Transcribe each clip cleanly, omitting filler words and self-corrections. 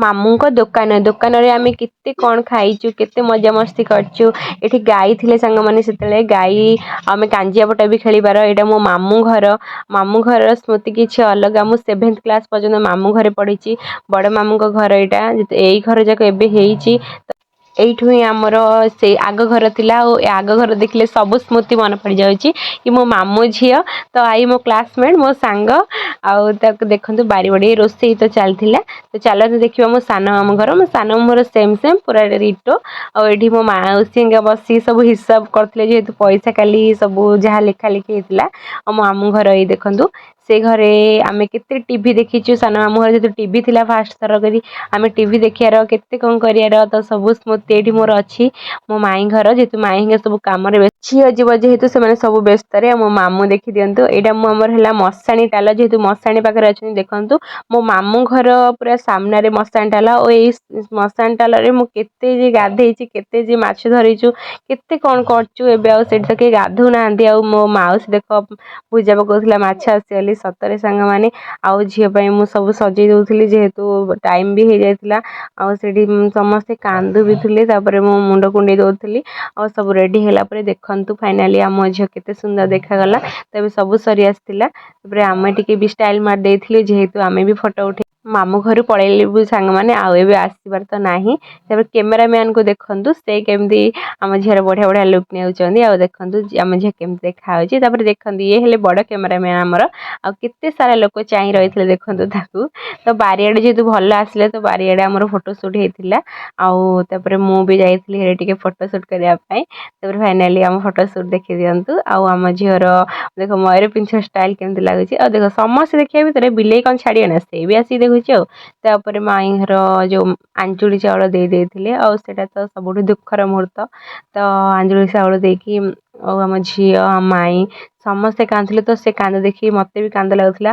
ମାମୁଁଙ୍କ ଦୋକାନ। ଦୋକାନରେ ଆମେ କେତେ କ'ଣ ଖାଇଛୁ, କେତେ ମଜାମସ୍ତି କରିଛୁ। ଏଠି ଗାଈ ଥିଲେ ସାଙ୍ଗମାନେ, ସେତେବେଳେ ଗାଈ ଆମେ କାଞ୍ଜିଆ ପଟା ବି ଖେଳିବାର। ଏଇଟା ମୋ ମାମୁଁ ଘର। ମାମୁଁ ଘରର ସ୍ମୃତି କିଛି ଅଲଗା। ମୁଁ 7th class ପର୍ଯ୍ୟନ୍ତ ମାମୁଁ ଘରେ ପଢ଼ିଛି। ବଡ଼ ମାମୁଁଙ୍କ ଘର ଏଇଟା। ଏଇ ଘର ଯାକ ଏବେ ହେଇଛି। ଏଇଠୁ ହିଁ ଆମର ସେଇ ଆଗ ଘର ଥିଲା। ଆଉ ଏ ଆଗ ଘର ଦେଖିଲେ ସବୁ ସ୍ମୃତି ମନେ ପଡ଼ିଯାଉଛି କି ମୋ ମାମୁଁ ଝିଅ ତ I ମୋ କ୍ଲାସମେଟ୍, ମୋ ସାଙ୍ଗ। ଆଉ ତାକୁ ଦେଖନ୍ତୁ, ବାରିବଡ଼ି ରୋଷେଇ ତ ଚାଲିଥିଲା। ତ ଚାଲନ୍ତୁ ଦେଖିବା ମୋ ସାନ ମାମୁଁ ଘର। ମୋ ସାନ ମାମୁଁ ଘର ସେମ୍ ସେମ୍, ପୁରା ଡିଟୋ। ଆଉ ଏଇଠି ମୋ ମାଉସୀଙ୍କ ବସିକି ସବୁ ହିସାବ କରୁଥିଲେ, ଯେହେତୁ ପଇସା କାଲି ସବୁ ଯାହା ଲେଖା ଲେଖି ହେଇଥିଲା। ଆଉ ମୋ ମାମୁଁ ଘର ଏଇ ଦେଖନ୍ତୁ। ସେ ଘରେ ଆମେ କେତେ ଟିଭି ଦେଖିଛୁ। ସାନ ମାମୁଁ ଘରେ ଯେହେତୁ ଟିଭି ଥିଲା, ଫାଷ୍ଟ ଥର କରି ଆମେ ଟିଭି ଦେଖିବାର, କେତେ କ'ଣ କରିବାର, ତ ସବୁ ସ୍ମୃତି ଏଇଠି ମୋର ଅଛି। ମୋ ମାଇଁ ଘର, ଯେହେତୁ ମାଇଁ ସବୁ କାମରେ, ଝିଅ ଯିବ ଯେହେତୁ, ସେମାନେ ସବୁ ବ୍ୟସ୍ତରେ। ଆଉ ମୋ ମାମୁଁ ଦେଖିଦିଅନ୍ତୁ। ଏଇଟା ମୁଁ ଆମର ହେଲା ମଶାଣି ଟାଲ, ଯେହେତୁ ମଶାଣି ପାଖରେ ଅଛନ୍ତି। ଦେଖନ୍ତୁ, ମୋ ମାମୁଁ ଘର ପୁରା ସାମ୍ନାରେ ମଶାଣି ଟାଲ। ଆଉ ଏଇ ମଶାଣି ଟାଲରେ ମୁଁ କେତେ ଯେ ଗାଧେଇଛି, କେତେ ଯେ ମାଛ ଧରିଛୁ, କେତେ କ'ଣ କରିଛୁ। ଏବେ ଆଉ ସେଠି ତ କେହି ଗାଧଉନାହାନ୍ତି। ଆଉ ମୋ ମାଉସୀ ଦେଖ, ଭୁଜା ପକାଉଥିଲା ମାଛ ଆସିଗଲି। ସତରେ ସାଙ୍ଗମାନେ, ଆଉ ଝିଅ ପାଇଁ ମୁଁ ସବୁ ସଜେଇ ଦେଉଥିଲି, ଯେହେତୁ ଟାଇମ୍ ବି ହେଇଯାଇଥିଲା। ଆଉ ସେଠି ସମସ୍ତେ କାନ୍ଦୁ ବି ଥିଲେ। ତାପରେ ମୁଁ ମୁଣ୍ଡ କୁଣ୍ଡେଇ ଦେଉଥିଲି। ଆଉ ସବୁ ରେଡ଼ି ହେଲା ପରେ ଦେଖନ୍ତୁ, ଫାଇନାଲି ଆମ ଝିଅ କେତେ ସୁନ୍ଦର ଦେଖାଗଲା। ତେବେ ସବୁ ସରି ଆସିଥିଲା। ତାପରେ ଆମେ ଟିକେ ବି ଷ୍ଟାଇଲ୍ ମାରି ଦେଇଥିଲୁ, ଯେହେତୁ ଆମେ ବି ଫଟୋ ଉଠେଇ ମାମୁଁ ଘରୁ ପଳେଇଲୁ ସାଙ୍ଗମାନେ। ଆଉ ଏବେ ଆସିବାର ତ ନାହିଁ। ତାପରେ କ୍ୟାମେରାମ୍ୟାନ୍କୁ ଦେଖନ୍ତୁ, ସେ କେମିତି ଆମ ଝିଅର ବଢ଼ିଆ ବଢ଼ିଆ ଲୁକ୍ ନେଉଛନ୍ତି। ଆଉ ଦେଖନ୍ତୁ, ଆମ ଝିଅ କେମିତି ଦେଖାଯାଉଛି। ତାପରେ ଦେଖନ୍ତୁ, ଇଏ ହେଲେ ବଡ଼ କ୍ୟାମେରାମ୍ୟାନ୍ ଆମର। ଆଉ କେତେ ସାରା ଲୋକ ଚାହିଁ ରହିଥିଲେ ଦେଖନ୍ତୁ ତାକୁ। ତ ବାରିଆଡ଼େ ଯେହେତୁ ଭଲ ଆସିଲେ, ତ ବାରିଆଡ଼େ ଆମର ଫଟୋ ସୁଟ୍ ହେଇଥିଲା। ଆଉ ତାପରେ ମୁଁ ବି ଯାଇଥିଲି ହେରେ ଟିକେ ଫଟୋ ସୁଟ୍ କରିବା ପାଇଁ। ତାପରେ ଫାଇନାଲି ଆମ ଫଟୋ ସୁଟ୍ ଦେଖିଦିଅନ୍ତୁ। ଆଉ ଆମ ଝିଅର ଦେଖ, ମୟୂର ପିଞ୍ଛ ଷ୍ଟାଇଲ୍ କେମିତି ଲାଗୁଛି। ଆଉ ଦେଖ, ସମସ୍ତେ ଦେଖିବା ଭିତରେ ବିଲେଇ କ'ଣ ଛାଡ଼ିବ ନା, ସେ ବି ଆସିକି ଦେଖୁଛି। ଆଉ ତାପରେ ମାଇଁ ଘର ଯେଉଁ ଆଞ୍ଜୁଳି ଚାଉଳ ଦେଇ ଦେଇଥିଲେ, ଆଉ ସେଇଟା ତ ସବୁଠୁ ଦୁଃଖର ମୁହୂର୍ତ୍ତ। ତ ଆଞ୍ଜୁଳି ଚାଉଳ ଦେଇକି ଆଉ ଆମ ଝିଅ, ମାଇଁ ସମସ୍ତେ କାନ୍ଦୁଥିଲେ। ତ ସେ କାନ୍ଦ ଦେଖିକି ମୋତେ ବି କାନ୍ଦ ଲାଗୁଥିଲା।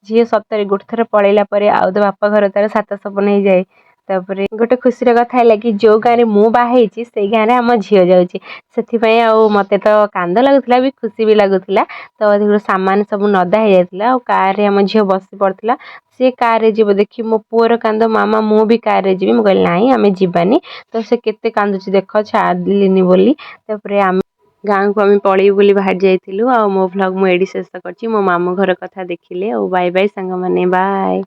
ଝିଅ ସତରେ ଗୋଟେ ଥର ପଳେଇଲା ପରେ ଆଉ ତ ବାପା ଘର ତାର ସାତ ସପନ ହେଇଯାଏ। ତାପରେ ଗୋଟେ ଖୁସିର କଥା ହେଲା କି ଯେଉଁ ଗାଁରେ ମୁଁ ବାହା ହେଇଛି, ସେଇ ଗାଁରେ ଆମ ଝିଅ ଯାଉଛି। ସେଥିପାଇଁ ଆଉ ମୋତେ ତ କାନ୍ଦ ଲାଗୁଥିଲା ବି, ଖୁସି ବି ଲାଗୁଥିଲା। ତ ସାମାନ ସବୁ ନଦା ହେଇଯାଇଥିଲା। ଆଉ କାର୍ରେ ଆମ ଝିଅ ବସି ପଡ଼ିଥିଲା। ସିଏ କାର୍ରେ ଯିବ ଦେଖି ମୋ ପୁଅର କାନ୍ଦ, "ମାମା, ମୁଁ ବି କାର୍ରେ ଯିବି।" ମୁଁ କହିଲି, "ନାଇଁ, ଆମେ ଯିବାନି।" ତ ସେ କେତେ କାନ୍ଦୁଛି ଦେଖ, ଛାଡ଼ିଲିନି ବୋଲି। ତାପରେ ଆମେ ଗାଁକୁ ଆମେ ପଳେଇବୁ ବୋଲି ବାହାରି ଯାଇଥିଲୁ। ଆଉ ମୋ ଭ୍ଲଗ୍ ମୁଁ ଏଇଠି ଶେଷ କରିଛି। ମୋ ମାମୁଁ ଘର କଥା ଦେଖିଲେ। ଆଉ ବାଏ ବାଏ ସାଙ୍ଗମାନେ, ବାଏ।